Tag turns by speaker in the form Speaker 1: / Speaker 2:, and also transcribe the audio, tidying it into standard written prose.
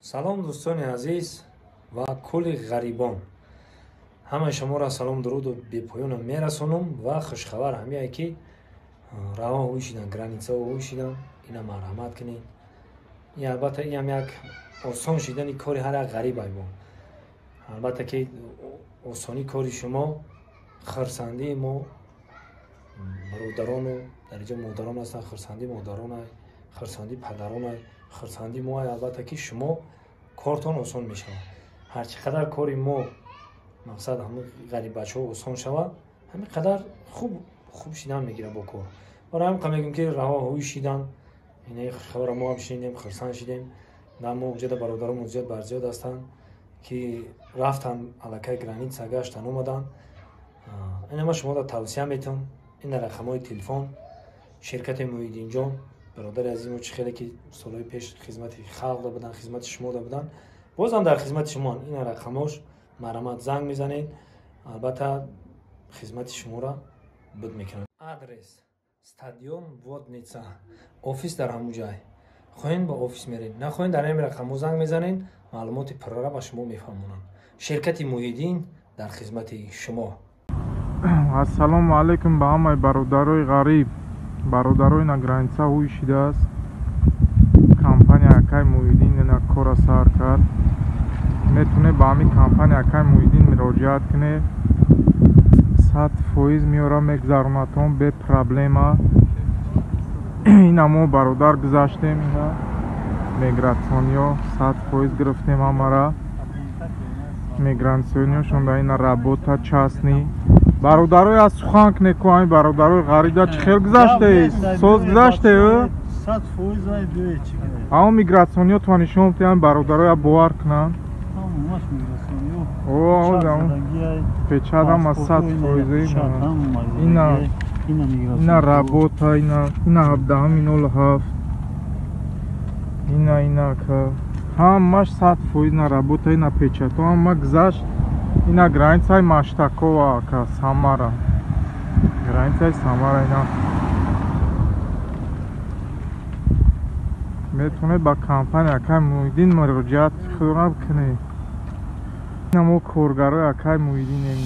Speaker 1: Салом, дӯстони азиз ва кулли ғарибон. Ҳамаи шуморо салом, дуруду бепоёнам мерасонам ва хушхабар ҳамияе, ки раҳо ҳуй шидан, границаҳо ҳуй шидан. Ина марҳамат кунед. Ин, албатта, инам як осон шидани кори ҳар як ғариб айбо. Албатта, ки осонии кори шумо хурсандии мо бародарону дар инҷо модарон ҳастанд, хурсандии модаронай, хурсандии падаронай, хурсандии моай. Албатта, ки шумо кортон осон мешавад. Ҳарчи қадар кори мо, мақсад, ҳамин ғариббачаҳо осон шавад, ҳамин қадар хуб хуб шидан мегирад бо кор. Барои ҳамин мегӯем, ки раҳо ҳуй шидан. Инаи хушхабара мо ҳам шунидем, хурсанд шидем. На мо уҷада бародаронмон зиёд бар зиёд ҳастанд, ки рафтан, аллакай граница гаштан, омаданд. Ина ман шуморо тавсия метавам. Ина рақамҳои телефон ширкати Муҳиддинҷон, бародари азизи мо, чӣ хеле ки солҳои пеш хизмати халқ да буданд, хизмати шумо да буданд, бозам дар хизмати шумоанд. Ина рақамҳош, марҳамат, занг мезанед, албатта, хизмати шуморо буд мекунанд. Адрес: стадион Водница, офис дар ҳамун ҷай. Хоҳем, ба офис мерем, нахоҳем, дар ҳамин рақамҳо занг мезанед, маълумоти пуррара ба шумо мефаҳмонанд. Ширкати Муҳиддин дар хизмати шумо.
Speaker 2: Ассалому алайкум ба ҳамаи бародарои ғариб. Бародарои на граница ҳуй шидааст. Компания акай Муҳиддин ина кора сар кард. Метавонед ба ҳамин компания акай Муҳиддин муроҷиат кунед. 100% меёра, мегзаронатон бе проблема. Ина мо, бародар, гузаштем, ина миграциониё 100% гирифтем ҳамара. Миграциониёшон да ина работа частный. Бародарои, аз сухан кунед ку, ҳамин бародарои ғариба чӣ хел гузаштед? Соз гузаштед? Ҳамон миграциониё то нишон бидиҳанд, бародароя бовар кунанд. Печать ҳама 100%. Ина, ина работа, ина, ина 17-07. Ина, ина ка ҳамаш 100% на работа, ина печатҳо ҳама гузашт. Ина границаи Маштакова, ака, Самара. Границаи Самара ина. Метавонед ба компания акай Муҳиддин муроҷиат худро кунед. Ина мо коргарои акай Муҳиддинем.